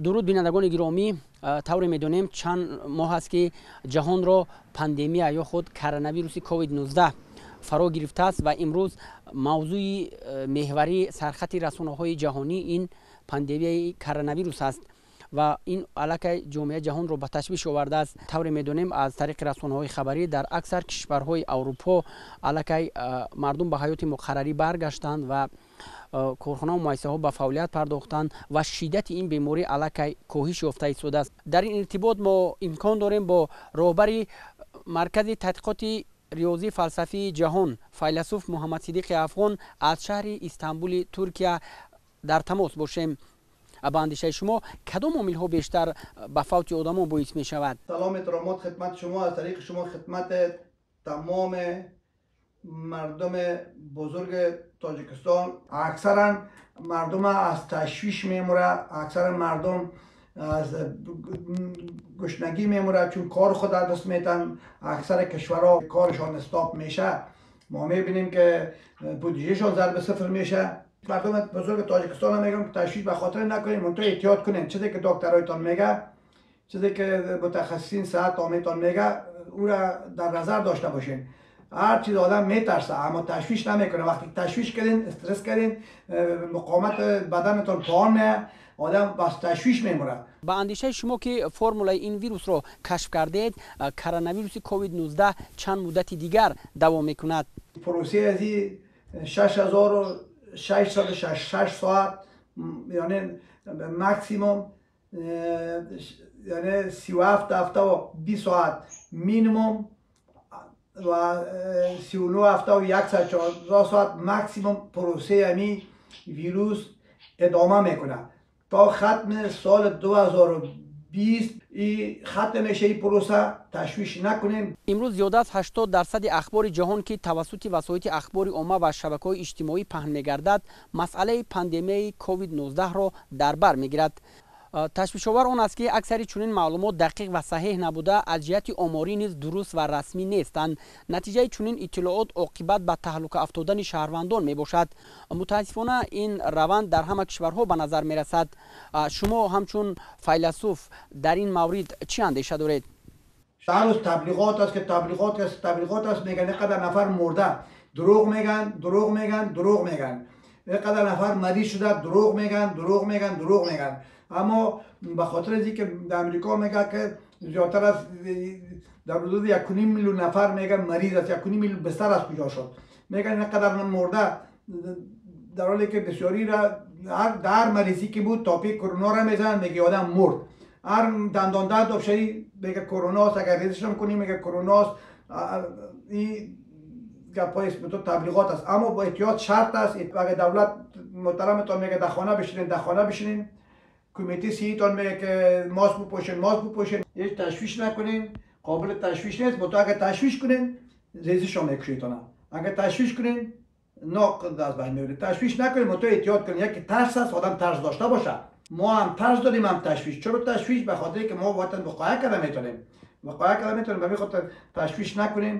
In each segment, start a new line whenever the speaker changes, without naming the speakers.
Дуруд, бинандагони гиромӣ. Тавре медонем, чанд моҳ аст, ки ҷаҳонро пандемия ё худ коронавируси COVID-19 фаро гирифтааст ва имрӯз мавзӯи меҳварии сархати расонаҳои ҷаҳонӣ ин пандемияи коронавирус аст ва ин аллакай ҷомеаи ҷаҳонро ба ташвиш овардааст. Тавре медонем, аз тариқи расонаҳои хабарӣ, дар аксар кишварҳои Аврупо аллакай мардум ба ҳаёти муқаррарӣ баргаштанд ва корхонаву муассисаҳо ба фаъолият пардохтанд ва шиддати ин беморӣ аллакай коҳиш ёфта истодааст. Дар ин иртибот мо имкон дорем бо роҳбари Маркази тадқиқоти риёзии фалсафии ҷаҳон, файласуф Муҳаммадсидиқи Афғон аз шаҳри Истанбули Туркия дар тамос бошем. Ба андешаи шумо, кадом омилҳо бештар ба фавти одамон боис мешавад?
Салом, эҳтиромот хидмати шумо, аз тариқи шумо хидмати тамоми мардуми бузурги Тоҷикистон. Аксаран мардум аз ташвиш мемура, аксаран мардум аз гушнагӣ мемура, чун кор худ аз даст метан. Аксари кишварҳо коршон стоп меша. Мо мебинем, ки будҷешон зарби сифр меша. Мардуми бузурги Тоҷикистон мегӯям, ки ташвиш ба хотир накунем, мунтаҳо эҳтиёт кунем. Чизе ки докторойтон мега, чизе ки мутахассисин саҳат омитон мега, ӯра дар назар дошта бошем. Ҳар чиз одам метарса, аммо ташвиш намекунад. Вақте ташвиш кардин, стресс кардин, муқовимати баданатон поён меяд, одам бас ташвиш мемурад.
Ба андешаи шумо, ки формулаи ин вирусро кашф кардед, коронавируси COVID-19 чанд муддати дигар давом мекунад?
Просеи ази 6666 соат, яъне максимум, яъне 37 ҳафтаву 20 соат минимум ва 39 ҳафтаву 114 соат максимум просеи ҳами вирус идома мекунад. То хатми соли 2020 и хатм меша и проса. Ташвиш накунем.
Имрӯз зиёда аз 80% ахбори ҷаҳон, ки тавассути васоити ахбори омма ва шабакаҳои иҷтимоӣ паҳн мегардад, масъалаи пандемияи COVID-19-ро дар бар мегирад. Ташвишовар он аст, ки аксари чунин маълумот дақиқ ва саҳеҳ набуда, аз ҷиҳати оморӣ низ дуруст ва расмӣ нестанд. Натиҷаи чунин иттилоот оқибат ба таҳлука афтодани шаҳрвандон мебошад. Мутаассифона, ин раванд дар ҳама кишварҳо ба назар мерасад. Шумо ҳамчун файласуф дар ин маврид чӣ андеша доред?
Ҳар рӯз таблиғот аст, ки таблиғот аст, таблиғот аст. Меган, ин қадар нафар мурда. Дурӯғ меган, дурӯғ меган, дурӯғ меган. Ин қадар нафар мариз шуда. Дурӯғ меган, дурӯғ меган, дурӯғ меган. Аммо ба хотир аз ин ки дар Амрико мега, ки зиёдтар аз дар ҳудуди 1.5 миллион нафар, мега, мариз аст. 1.5 миллион бистар аз куҷо шуд? Меган, ин қадар мурда, дар ҳоле ки бисёриро дар маризӣ ки буд, топи корона мезананд, меги одам мурд. Ҳар дандон дард дошти, мега корона аст. Агар резишам кунӣ, мега корона аст. Ин гапҳои таблиғот аст, аммо бо эҳтиёт шарт аст. Агар давлат муҳтараматон мега дар хона бишинед, дар хона бишинед. Кумитаи сиҳитон мега ки маск бупӯшен, маск бупӯшен. Ҳеҷ ташвиш накунен, қобили ташвиш нест. Бо то агар ташвиш кунен, резишо мекушедтона. Агар ташвиш кунен, ноқ аз байн мебаред. Ташвиш накунед, мунтаҳо эҳтиёт кунед. Яке тарс аст, одам тарс дошта бошад. Мо ҳам тарс дорем, ҳам ташвиш. Чаро ташвиш? Ба хотире ки мо ватан виқоя карда метавонем, виқоя карда метавонем. Ба ҳамин хотир ташвиш накунем.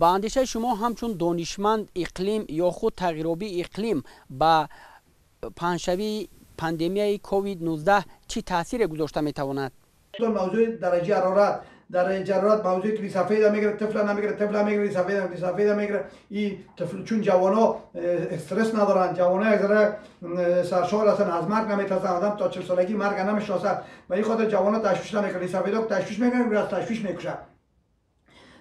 Ба андешаи шумо ҳамчун донишманд, иқлим ё худ тағйиробии иқлим ба паҳншавии пандемияи COVID-19 чӣ таъсире гузошта метавонад?
Мавзӯи дараҷаи ҳарорат, дараҷаи ҳарорат, мавзӯе ки рисафеда мегирад, тифла намегирад, тифла мегирад, рисафеда мегирад. И тифл, чун ҷавоно стресс надоранд, ҷавоно як зара саршор ҳастанд, аз марг наметарсанд. Одам то 40 солагӣ марга намешиносад. Ба ин хотир ҷавоно ташвиш намекунад. Рисафедо ташвиш мекунад, аз ташвиш мекушад.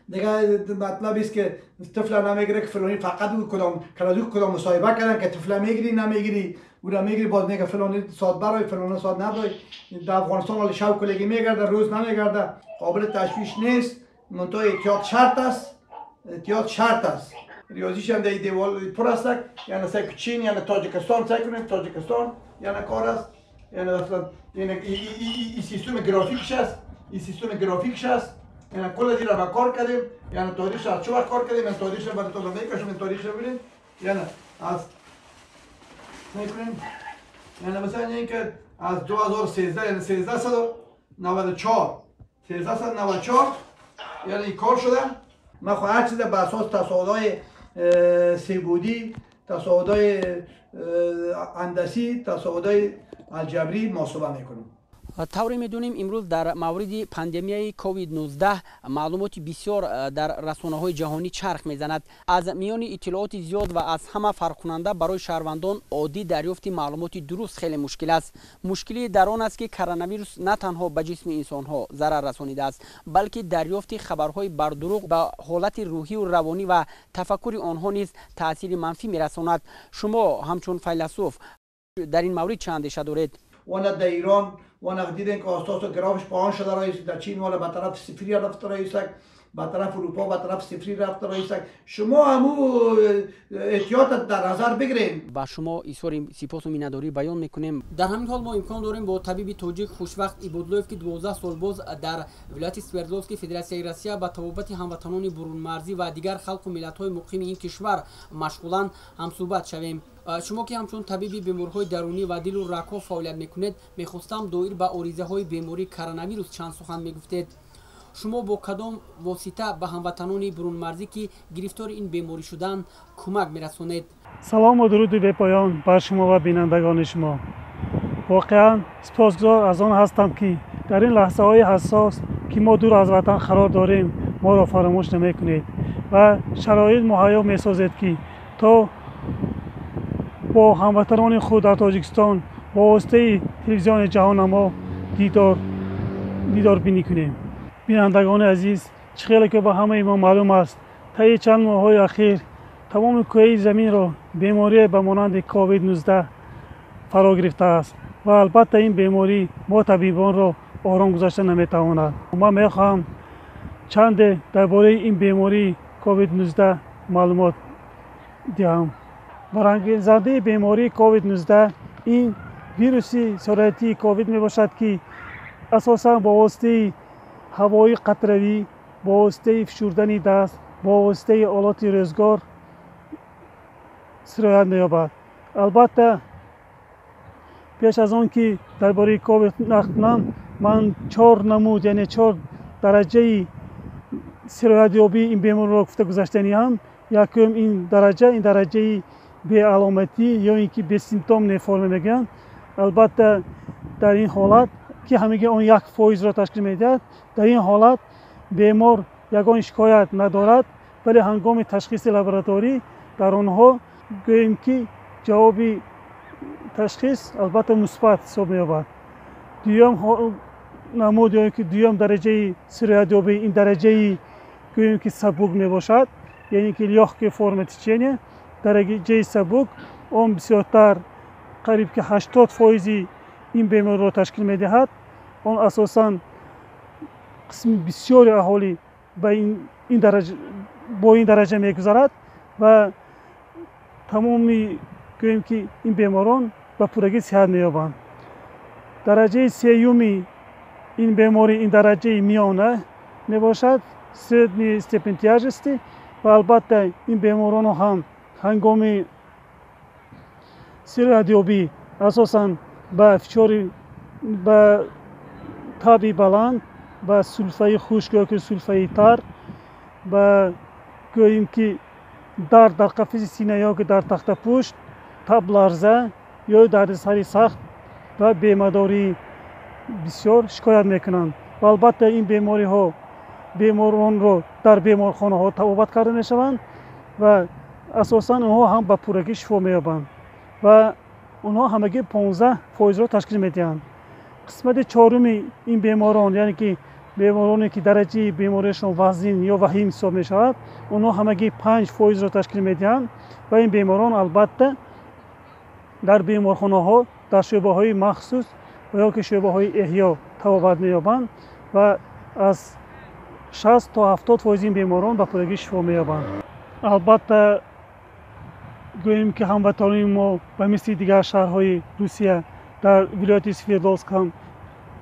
Дигар матлаб аст, ки тифла намегирад, ки филонӣ фақат ӯ кудом калазу кудом мусоҳиба карданд, ки тифла мегирӣ, намегирӣ, ӯра мегирӣ, боз мега филони соат барой, филони соат набарой. Дар Афғонистон ҳоли шав кулегӣ мегарда, рӯз намегарда. Қобили ташвиш нест, мунтаҳо эҳтиёт шарт аст, эҳтиёт шарт аст. Риёзишам дар девол пур аст. Яъне сай Чин, яъне Тоҷикистон, сай кунед, Тоҷикистон, яъне кор аст. Яъне масалан и системи графикш аст, и системи графикш аст. Яъне кул аз ира кор кардем. Яъне таърихш аз чӣ вақт кор кардем, яъне таърихш баратон мекашам. Таърихш бибинед, яъне аз мекунем, яъне масалан ин ки аз 2013, яъне 1394, 1394, яъне ин кор шуда. Ман хо ҳар чизе ба асос тасодҳои себудӣ, тасодҳои ҳандасӣ, тасодҳои алҷабрӣ муҳосиба мекунам.
Тавре медонем, имрӯз дар мавриди пандемияи COVID-19 маълумоти бисёр дар расонаҳои ҷаҳонӣ чарх мезанад. Аз миёни иттилооти зиёд ва аз ҳама фарқкунанда барои шаҳрвандон оддӣ дарёфти маълумоти дуруст хеле мушкил аст. Мушкилӣ дар он аст, ки коронавирус на танҳо ба ҷисми инсонҳо зарар расонидааст, балки дарёфти хабарҳои бардурӯғ ба ҳолати рӯҳию равонӣ ва тафаккури онҳо низ таъсири манфӣ мерасонад. Шумо ҳамчун файласуф дар ин маврид чӣ андеша доред?
وانا در ایران وانا دیدن که آستا گرافش پایان شده رئیس، در چین والا به طرف صفری رفت رئیس، به طرف اروپا به طرف صفری رفت رئیس. شما همو احتیاط در نظر بگیرین.
Ба шумо изҳори сипосу миннатдорӣ баён мекунем. Дар ҳамин ҳол мо имкон дорем бо табиби тоҷик Хушвахт Ибодлоев, ки 12 сол боз дар вилояти Свердловски Федератсияи Россия ба табобати ҳамватанони бурунмарзӣ ва дигар халқу миллатҳои муқими ин кишвар машғуланд, ҳамсӯҳбат шавем. Шумо ки ҳамчун табиби бемориҳои дарунӣ ва дилу рагҳо фаъолият мекунед, мехостам доир ба оризаҳои бемории коронавирус чанд сухан мегуфтед. Шумо бо кадом восита ба ҳамватанони бурунмарзӣ, ки гирифтори ин беморӣ шуданд, кӯмак мерасонед?
Салому дуруди бепоён бар шумо ва бинандагони шумо. Воқеан сипосгузор аз он ҳастам, ки дар ин лаҳзаҳои ҳассос, ки мо дур аз ватан қарор дорем, моро фаромӯш намекунед ва шароит муҳайё месозед, ки то бо ҳамватанони худ дар Тоҷикистон бо воситаи телевизиони ҷаҳоннамо дидорбинӣ кунем. Бинандагони азиз, чӣ хеле ки ба ҳамаи мо маълум аст, таи чанд моҳҳои ахир тамоми кӯҳаи заминро беморие ба монанди COVID-19 фаро гирифтааст ва албатта ин беморӣ мо табибонро ором гузашта наметавонад. Ман мехоҳам чанде дар бораи ин бемории COVID-19 маълумот диҳам. Барангезандаи бемории COVID-19 ин вируси сироятии ковид мебошад, ки асосан бо воситаи ҳавои қатравӣ, бо воситаи фишурдани даст, бо воситаи олоти рӯзгор сироят меёбад. Албатта, пеш аз он ки дар бораи ковид нақл кунам, ман чор намуд, яъне чор дараҷаи сироятёбии ин бемориро гуфта гузаштаниам. Якум ин дараҷа, ин дараҷаи беаломатӣ ё ин ки бессимптомная форма мегӯянд. Албатта, дар ин ҳолат, ки ҳамагӣ он 1%-ро ташкил медиҳад, дар ин ҳолат бемор ягон шикоят надорад, вале ҳангоми ташхиси лабораторӣ дар онҳо, гӯем ки, ҷавоби ташхис албатта мусбат ҳисоб меёбад. Дуюм намуд ё ки дуюм дараҷаи сироятёбӣ ин дараҷаи, гӯем ки, сабук мебошад, яъне ки лёгкая форма течения. Дараҷаи сабук он бисёртар, қариб ки 80%-и ин бемориро ташкил медиҳад. Он асосан қисми бисёри аҳолӣ ба ин дараҷа, бо ин дараҷа мегузарад ва тамоми, гӯем ки, ин беморон ба пуррагӣ сиҳат меёбанд. Дараҷаи сеюми ин беморӣ ин дараҷаи миёна мебошад, средняя степень тяжести, ва албатта ин беморонро ҳам ҳангоми сироятёбӣ асосан ба фишори, ба таби баланд, ба сулфаи хушк ё ки сулфаи тар, ба, гӯем ки, дард дар қафаси сина ё ки дар тахтапушт, табларза ё дарди сари сахт ва бемадории бисёр шикоят мекунанд. Ва албатта ин бемориҳо беморонро дар беморхонаҳо табобат карда мешаванд ва асосан онҳо ҳам ба пуррагӣ шифо меёбанд ва онҳо ҳамагӣ 15%-ро ташкил медиҳанд. Қисмати чоруми ин беморон, яъне ки бемороне, ки дараҷаи бемориашон вазнин ё ваҳим ҳисоб мешавад, онҳо ҳамагӣ 5%-ро ташкил медиҳанд ва ин беморон албатта дар беморхонаҳо дар шӯъбаҳои махсус ва ё ки шӯъбаҳои эҳё табобат меёбанд ва аз 60 то 70%-и ин беморон ба пуррагӣ шифо меёбанд. Албатта, гӯем ки, ҳамватанони мо ба мисли дигар шаҳрҳои Русия дар вилояти Свердловск ҳам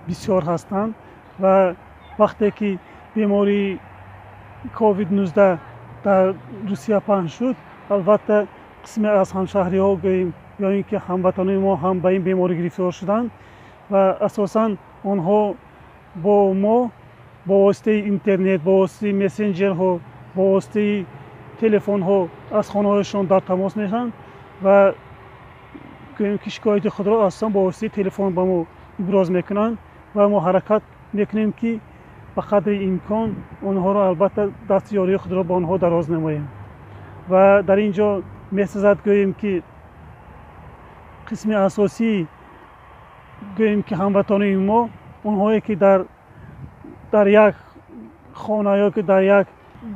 бисёр ҳастанд ва вақте ки бемории COVID-19 дар Русия паҳн шуд, албатта қисме аз ҳамшаҳриҳо, гӯем, ё ин ки ҳамватанони мо ҳам ба ин беморӣ гирифтор шуданд ва асосан онҳо бо мо бо воситаи интернет, бо воситаи мессенҷерҳо, бо воситаи телефонҳо аз хонаҳояшон дар тамос мешаванд ва, гӯем ки, шикояти худро асосан бо воситаи телефон ба мо иброз мекунанд. Ва мо ҳаракат мекунем, ки ба қадри имкон онҳоро, албатта, дасти ёрии худро ба онҳо дароз намоем. Ва дар ин ҷо месазад гӯем, ки қисми асосии, гӯем ки, ҳамватанони мо, онҳое ки дар як хона ё ки дар як,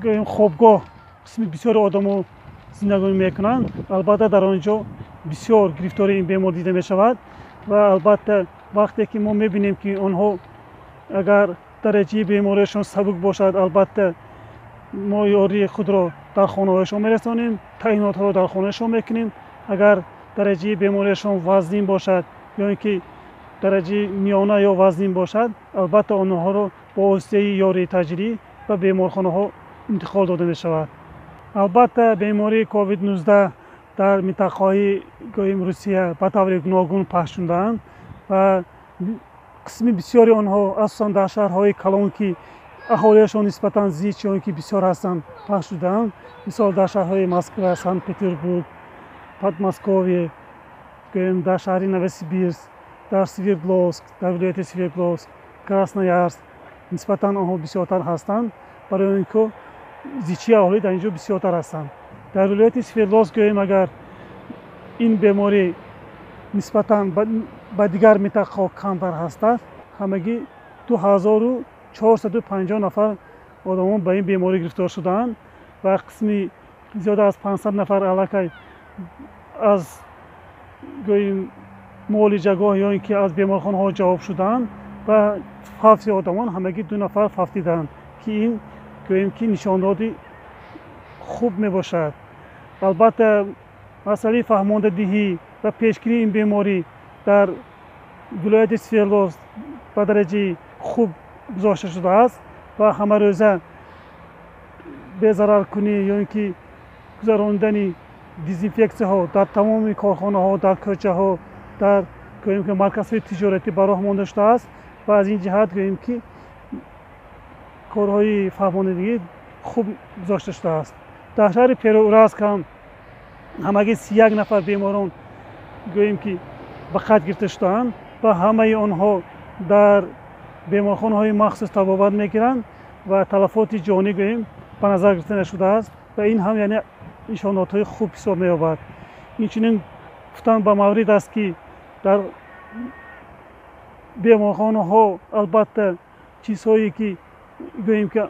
гӯем, хобгоҳ қисми бисёри одамо зиндагонӣ мекунанд, албатта, дар он ҷо бисёр гирифтори ин беморӣ дида мешавад. Ва албатта, вақте ки мо мебинем, ки онҳо агар дараҷаи бемориашон сабук бошад, албатта, мо ёрии худро дар хонаҳояшон мерасонем, таъинотҳоро дар хонаашон мекунем. Агар дараҷаи бемориашон вазнин бошад ё ин ки дараҷаи миёна ё вазнин бошад, албатта, онҳоро бо воситаи ёрии таъҷилӣ ба беморхонаҳо интиқол дода мешавад. Албатта, бемории COVID-19 дар минтақаҳои, гӯем, Русия ба таври гуногун пахш шудаанд ва қисми бисёри онҳо асосан дар шаҳрҳои калон, ки аҳолиашон нисбатан зич ё ин ки бисёр ҳастанд, пахш шудаанд. Мисол, дар шаҳрҳои Москва, Санкт Петербург, Подмосковье, гӯем, дар шаҳри Новосибирск, дар Свердловск, дар вилояти Свердловск, Красноярск нисбатан онҳо бисёртар ҳастанд, барои он ки зичии аҳолӣ дар ин ҷо бисёртар ҳастанд. Дар вилояти Свердловск, гӯем, агар ин беморӣ нисбатан ба дигар минтақаҳо камтар ҳастад, ҳамагӣ 2450 нафар одамон ба ин беморӣ гирифтор шудаанд ва қисми зиёда аз 500 нафар аллакай аз, гӯем, муолиҷагоҳ ё ин ки аз беморхонаҳо ҷавоб шудаанд ва фавти одамон ҳамагӣ ду нафар фавтидаанд, ки ин, гӯем ки, нишондоди хуб мебошад. Албатта, масъалаи фаҳмондадиҳӣ ва пешгирии ин беморӣ дар вилояти Свердловск ба дараҷаи хуб гузошта шудааст ва ҳамарӯза безараркунӣ ё ин ки гузаронидани дезинфексияҳо дар тамоми корхонаҳо, дар кӯчаҳо, дар, гӯем ки, марказҳои тиҷоратӣ ба роҳ монда шудааст ва аз ин ҷиҳат, гӯем ки, корҳои фаҳмондадиҳӣ хуб гузошта шудааст. Дар шаҳри Пероуральск ҳам ҳамагӣ 31 нафар беморон, гӯем ки, ба қайд гирифта шудаанд ва ҳамаи онҳо дар беморхонаҳои махсус табобат мегиранд ва талафоти ҷонӣ, гӯем, ба назар гирифта нашудааст ва ин ҳам, яъне, нишондодҳои хуб ҳисоб меёбад. Инчунин гуфтан ба маврид аст, ки дар беморхонаҳо, албатта, чизҳое ки, гӯем ки,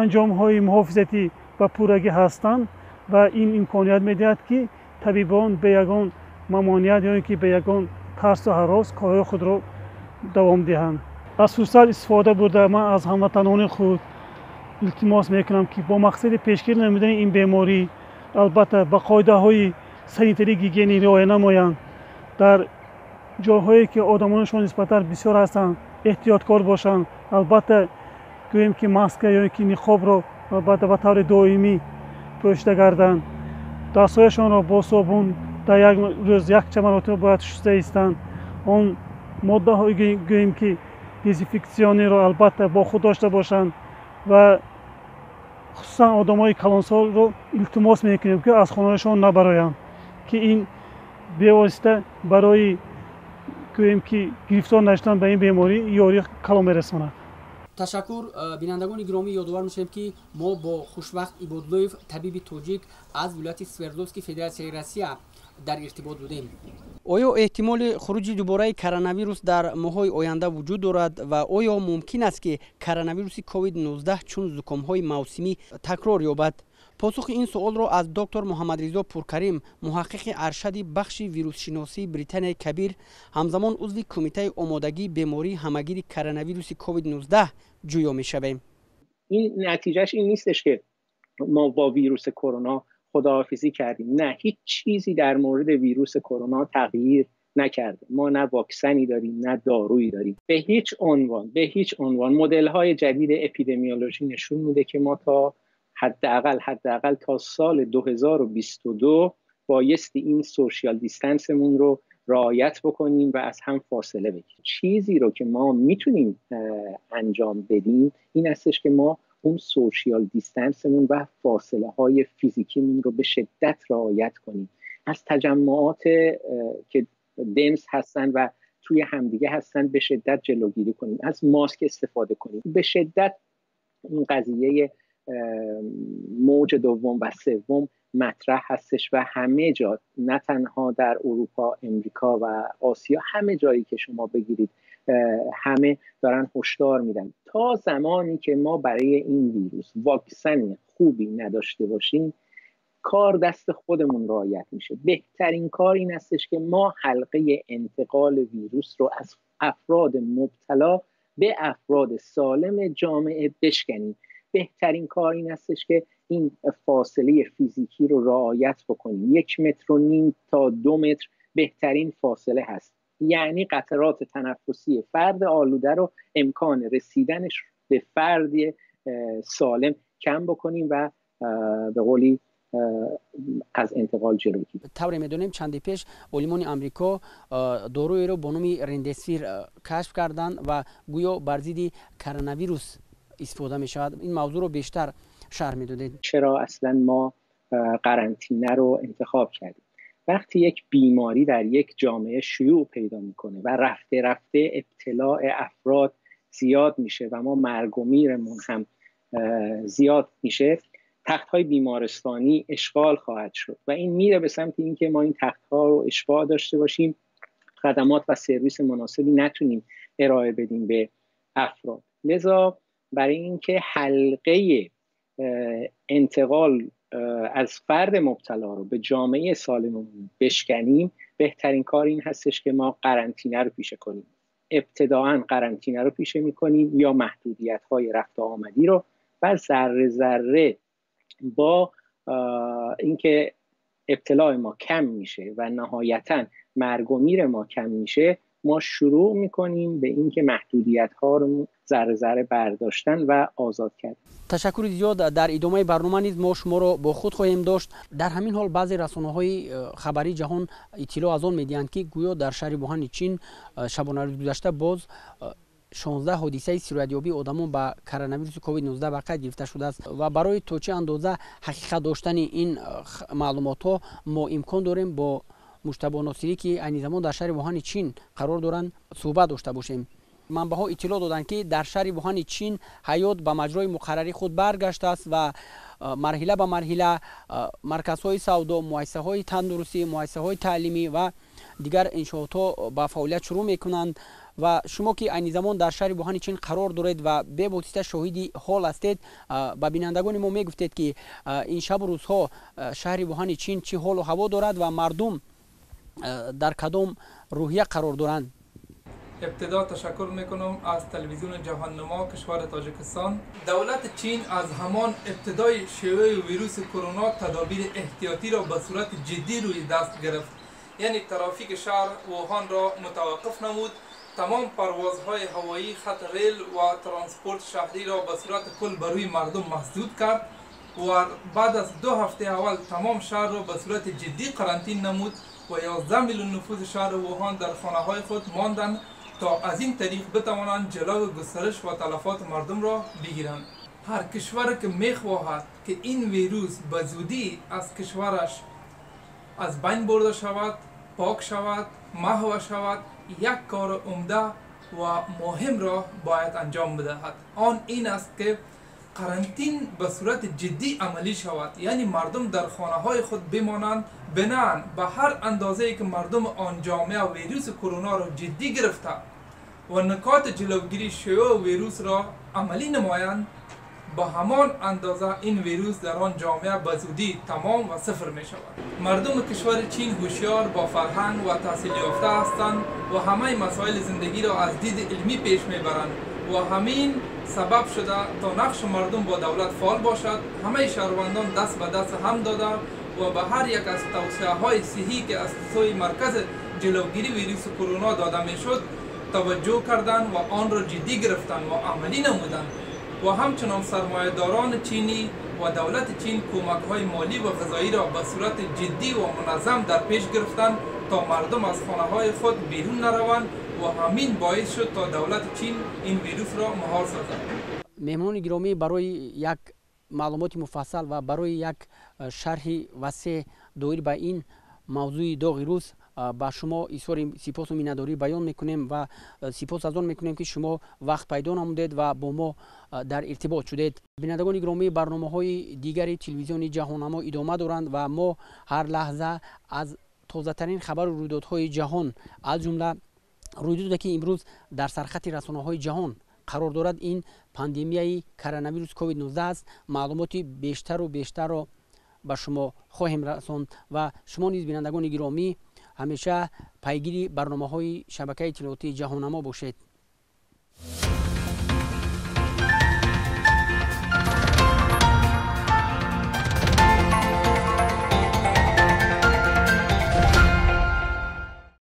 анҷомҳои муҳофизатӣ ба пуррагӣ ҳастанд ва ин имконият медиҳад, ки табибон бе ягон мамоният ё ин ки бе ягон тарсу ҳарос корҳои худро давом диҳанд. Аз фурсат истифода бурда, ман аз ҳамватанони худ илтимос мекунам, ки бо мақсади пешгирӣ намудани ин беморӣ, албатта, ба қоидаҳои санитарӣ гигиенӣ риоя намоянд, дар ҷойҳое ки одамонашон нисбатан бисёр ҳастанд, эҳтиёткор бошанд. Албатта, гӯем ки, маска ё ин ки ниқобро, албатта, ба таври доимӣ пӯшида гарданд, дастҳояшонро бо собун дар як рӯз якчанд маротиба бояд шуста истанд, он моддаҳои, гӯем ки, дезинфексиониро, албатта, бо худ дошта бошанд. Ва хусусан одамои калонсолро илтимос мекунем, ки аз хонаҳояшон набароянд, ки ин бевосита барои, гӯем ки, гирифтор нашудан ба ин беморӣ ёрии калон мерасонад.
Ташаккур. Бинандагони гиромӣ, ёдовар мешавем, ки мо бо Хушвақт Ибодлоев, табиби тоҷик аз вилояти Свердловски Федератсияи Россия, дар иртибот будем. Оё эҳтимоли хуруҷи дубораи коронавирус дар моҳҳои оянда вуҷуд дорад ва оё мумкин аст, ки коронавируси COVID-19 чун зукомҳои мавсимӣ такрор ёбад? Посухи ин суолро аз доктор Муҳаммадризо Пуркарим, муҳаққиқи аршади бахши вирусшиносии Британияи Кабир, ҳамзамон узви Кумитаи омодагии бемории ҳамагири коронавируси COVID-19 ҷӯё мешавем.
Ин натиҷааш ин нестеш, ки мо бо вируси کرونا خداحافظی کردیم. نه، هیچ چیزی در مورد ویروس کرونا تغییر نکرده. ما نه واکسنی داریم، نه دارویی داریم. به هیچ عنوان، به هیچ عنوان. مدل های جدید اپیدمیولوژی نشون میده که ما تا حداقل تا سال 2022 بایستی این social distance مون رو رعایت بکنیم و از هم فاصله بگیریم. چیزی رو که ما میتونیم انجام بدیم این هستش که ما اون social distance مون و فاصله های فیزیکیمون رو به شدت رعایت کنیم، از تجمعات که dense هستن و توی همدیگه هستن به شدت جلوگیری کنیم، از ماسک استفاده کنیم. به شدت این قضیه موج دوم و سوم مطرح هستش و همه جا، نه تنها در اروپا، امریکا و آسیا، همه جایی که شما بگیرید همه دارن هشدار میدن. تا زمانی که ما برای این ویروس واکسن خوبی نداشته باشیم، کار دست خودمون رعایت میشه. بهترین کار این هستش که ما حلقه انتقال ویروس رو از افراد مبتلا به افراد سالم جامعه بشکنیم. بهترین کار این هستش که این فاصله فیزیکی رو رعایت بکنیم. 1.5 متر تا 2 متر بهترین فاصله هست. یعنی قطرات تنفسی فرد آلوده رو امکان رسیدنش به فرد سالم کم بکنیم و به قولی از انتقال جلوگیری.
طوری میدونیم چندی پیش علمای امریکا دارویی رو به نام رندسویر کشف کردند و گویا بر ضد کرونا ویروس استفاده می شود. این موضوع رو بیشتر شرح میدادید.
چرا اصلا ما قرنطینه رو انتخاب کردیم؟ وقتی یک بیماری در یک جامعه شیوع پیدا میکنه و رفته رفته ابتلاع افراد زیاد میشه و ما مرگ و میرمون هم زیاد میشه، تخت‌های بیمارستانی اشغال خواهد شد و این میره به سمت اینکه ما این تخت‌ها رو اشباع داشته باشیم، خدمات و سرویس مناسبی نتونیم ارائه بدیم به افراد. لذا برای اینکه حلقه انتقال از فرد مبتلا رو به جامعه سالممون بشکنیم، بهترین کار این هستش که ما قرنطینه رو پیشه کنیم. ابتداعاً قرنطینه رو پیشه میکنیم یا محدودیت‌های رفت و آمدی رو، و ذره ذره با اینکه ابتلاع ما کم میشه و نهایتاً مرگ و میر ما کم میشه، ما شروع میکنیم به اینکه محدودیت‌ها رو ذره ذره برداشتن و آزاد کردن.
تشکر زیاد. در ادامه برنامه نیز ما شما رو با خود خواهیم داشت. در همین حال بعضی رسانه‌های خبری جهان اطلاع از آن میدهند که گویا در شهر ووهان چین شبانه روز گذشته باز 16 حادثه سرایتیابی آدمان به کرونا ویروس کووید 19 به قید گرفته شده است و برای تا چه اندازه حقیقت داشتن این معلومات ها ما امکان داریم با مجتبی ناصری که عین زمان در شهر ووهان چین قرار دارند صحبت داشته باشیم. منبع‌ها اطلاع دادند که در شهر ووهان چین حیات به مجرای مقرری خود برگشته است و مرحله به مرحله مرکزهای سودا، مؤسسه‌های تندرستی، مؤسسه‌های تعلیمی و دیگر انشاءات‌ها به فعالیت شروع میکنند و شما که عین زمان در شهر ووهان چین قرار دارید و به واسطه شاهد حال هستید، به بینندگان ما میگفتید که این شب و روزها شهر ووهان چین چه حال و هوا دارد و مردم در کدام روحیه قرار دارند.
ابتدا تشکر میکنم از تلویزیون جهان نما کشور تاجیکستان. دولت چین از همان ابتدای شیوع ویروس کرونا تدابیر احتیاطی را به صورت جدی روی دست گرفت، یعنی ترافیک شهر ووهان را متوقف نمود، تمام پروازهای هوایی، خط ریل و ترانسپورت شهری را به صورت کل بر روی مردم مسدود کرد و بعد از 2 هفته اول تمام شهر را به صورت جدی قرنطین نمود و 11 میلیون نفوس شهر ووهان در خانه های خود ماندند تا از این طریق بتوانند جلو گسترش و تلفات مردم را بگیرند. هر کشور که میخواهد که این ویروس به زودی از کشورش از بین برده شود، پاک شود، محو شود، یک کار عمده و مهم را باید انجام بدهد. آن این است که قرنطین به صورت جدی عملی شود، یعنی مردم در خانه های خود بمانند، بنان به هر اندازه که مردم آن جامعه ویروس کرونا را جدی گرفته و نکات جلوگیری شیوع ویروس را عملی نمایند، به همان اندازه این ویروس در آن جامعه به زودی تمام و صفر می شود. مردم کشور چین هوشیار، با فرهنگ و تحصیل یافته هستند و همه مسائل زندگی را از دید علمی پیش می برند و همین سبب شده تا نقش مردم با دولت فعال باشد. همه شهروندان دست به دست هم داده و به هر یک از توصیه های صحی که از سوی مرکز جلوگیری ویروس کرونا داده می شد توجه کردند و آن را جدی گرفتند و عملی نمودند و همچنان سرمایه‌داران چینی و دولت چین کمک‌های مالی و غذایی را به صورت جدی و منظم در پیش گرفتند تا مردم از خانه‌های خود بیرون نروند و همین باعث شد تا دولت چین این ویروس را مهار سازد.
مهمانان گرامی، برای یک معلومات مفصل و برای یک شرح وسیع دایر به این موضوع داغ روز Ба шумо изҳори сипосу миннатдорӣ баён мекунем ва сипос аз он мекунем, ки шумо вақт пайдо намудед ва бо мо дар иртибот шудед. Бинандагони гиромӣ, барномаҳои дигари телевизиони Ҷаҳоннамо идома доранд ва мо ҳар лаҳза аз тозатарин хабару рӯйдодҳои ҷаҳон, аз ҷумла рӯйдоде, ки имрӯз дар сархати расонаҳои ҷаҳон қарор дорад, ин пандемияи коронавирус COVID-19 аст, маълумоти бештару бештарро ба шумо хоҳем расонд. Ва шумо низ, бинандагони гиромӣ, ҳамеша пайгири барномаҳои шабакаи иттилоотии Ҷаҳоннамо бошед.